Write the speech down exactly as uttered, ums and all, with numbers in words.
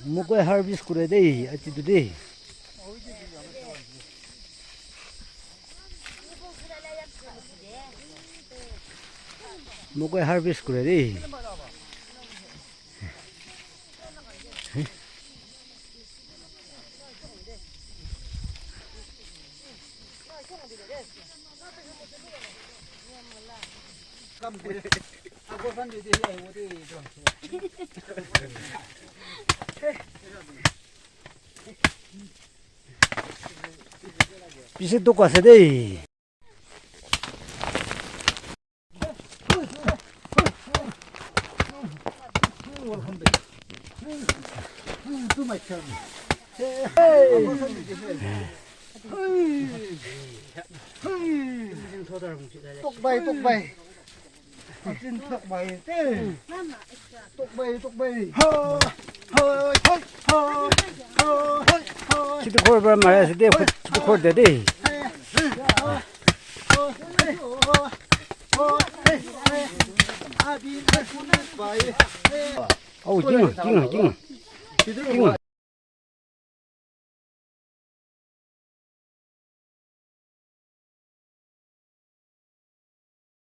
Mokoi harvest kure de, aji tu de. Mokoi harvest kure de. Bishi dukha ase de. Tokbai, tokbai. Tokbai, tokbai. Ha, ha, ha, ha, ha. Chiti khor ba mara side, chiti khor de de. Au, jing, jing, jing. Jing.